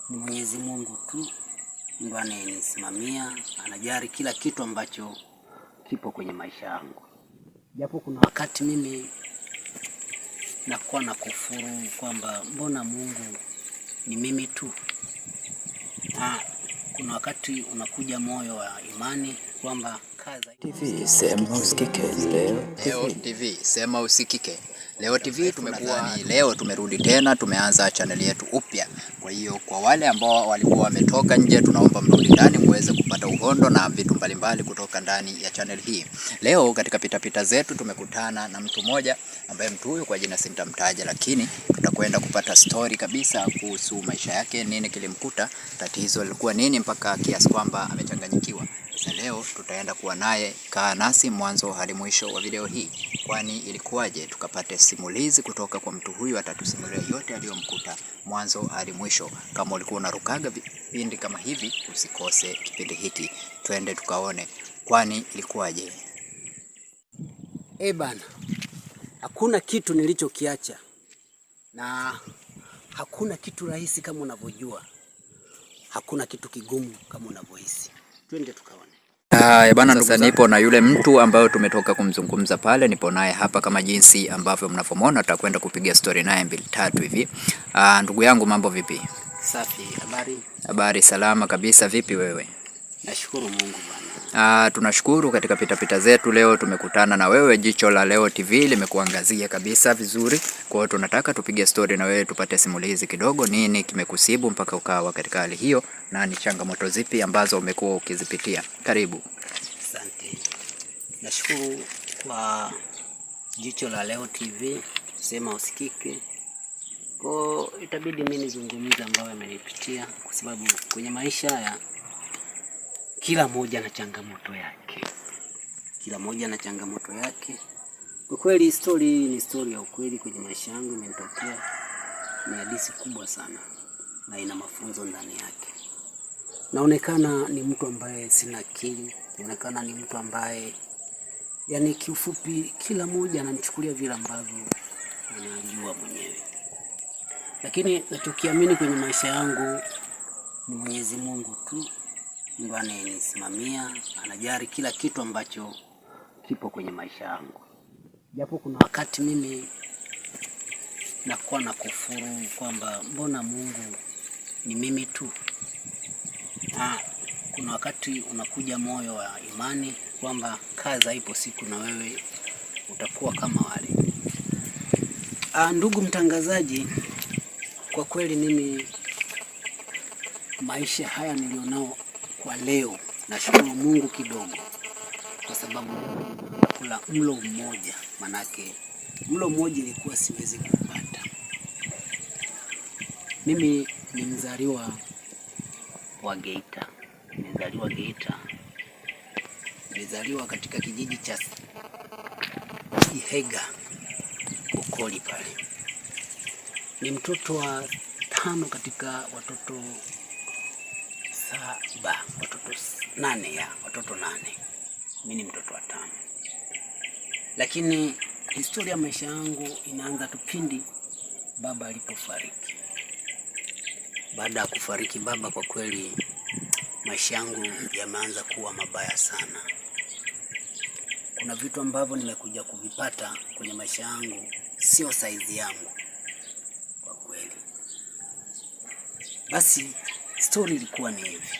Ni Mwenyezi Mungu tu ndo anayenisimamia, anajali kila kitu ambacho kipo kwenye maisha yangu, japo kuna wakati mimi nakuwa na kufuru kwamba mbona Mungu ni mimi tu. Na kuna wakati unakuja moyo wa imani kwamba kaza. TV sema usikike leo. Leo TV sema usikike. Leo TV tumekuwa leo tumerudi tena, tumeanza chaneli yetu upya. Kwa hiyo kwa wale ambao walikuwa wametoka nje, tunaomba mrudi ndani muweze kupata uhondo na vitu mbalimbali kutoka ndani ya channel hii. Leo katika pitapita zetu tumekutana na mtu mmoja ambaye mtu huyu kwa jina sintamtaja, lakini tutakwenda kupata story kabisa kuhusu maisha yake, nini kilimkuta, tatizo lilikuwa nini mpaka kiasi kwamba amechanganyikiwa. Sasa leo tutaenda kuwa naye, kaa nasi mwanzo hadi mwisho wa video hii, kwani ilikuwaje, tukapate simulizi kutoka kwa mtu huyu, atatusimulia yote aliyomkuta mwanzo hadi mwisho. Kama ulikuwa unarukaga vipindi kama hivi, usikose kipindi hiki, twende tukaone, kwani ilikuwaje. Eh bana, hakuna kitu nilichokiacha na hakuna kitu rahisi kama unavyojua, hakuna kitu kigumu kama unavyohisi. Twende tukaone. Haya bana, sasa nipo na yule mtu ambayo tumetoka kumzungumza pale, nipo naye hapa kama jinsi ambavyo mnavyomwona, tutakwenda kupiga story naye mbili tatu hivi. Ndugu yangu, mambo vipi? Safi, habari? Habari salama kabisa, vipi wewe? Nashukuru Mungu bwana. Tunashukuru katika pitapita zetu leo tumekutana na wewe. Jicho la Leo TV limekuangazia kabisa vizuri. Kwa hiyo tunataka tupige story na wewe tupate simulizi kidogo, nini kimekusibu mpaka ukawa katika hali hiyo na ni changamoto zipi ambazo umekuwa ukizipitia. Karibu. Asante. Nashukuru kwa Jicho la Leo TV, sema usikike. Kwa itabidi mimi nizungumze ambayo amenipitia, kwa sababu kwenye maisha haya kila mmoja na changamoto yake, kila mmoja na changamoto yake. Kwa kweli story hii ni story ya ukweli kwenye maisha yangu imenitokea, ni hadithi kubwa sana na ina mafunzo ndani yake. Naonekana ni mtu ambaye sina akili, naonekana ni mtu ambaye yani, kiufupi, kila mmoja ananichukulia vile ambavyo anajua mwenyewe, lakini nachokiamini kwenye maisha yangu ni Mwenyezi Mungu tu ndo anayenisimamia, anajali kila kitu ambacho kipo kwenye maisha yangu, japo kuna wakati mimi nakuwa na kufuru kwamba mbona Mungu ni mimi tu. Na kuna wakati unakuja moyo wa imani kwamba kaza, ipo siku na wewe utakuwa kama wale. Ndugu mtangazaji, kwa kweli mimi maisha haya nilionao kwa leo nashukuru Mungu kidogo, kwa sababu kula mlo mmoja, manake mlo mmoja ilikuwa siwezi kupata. Mimi ni mzaliwa wa Geita, nimezaliwa Geita, nimezaliwa katika kijiji cha Ihega Bukoli pale. Ni mtoto wa tano katika watoto saba, watoto nane, ya watoto nane. Mimi ni mtoto wa tano, lakini historia ya maisha yangu inaanza kipindi baba alipofariki. Baada ya kufariki baba, kwa kweli maisha yangu yameanza kuwa mabaya sana. Kuna vitu ambavyo nimekuja kuvipata kwenye maisha yangu sio saizi yangu kwa kweli. Basi stori ilikuwa ni hivi.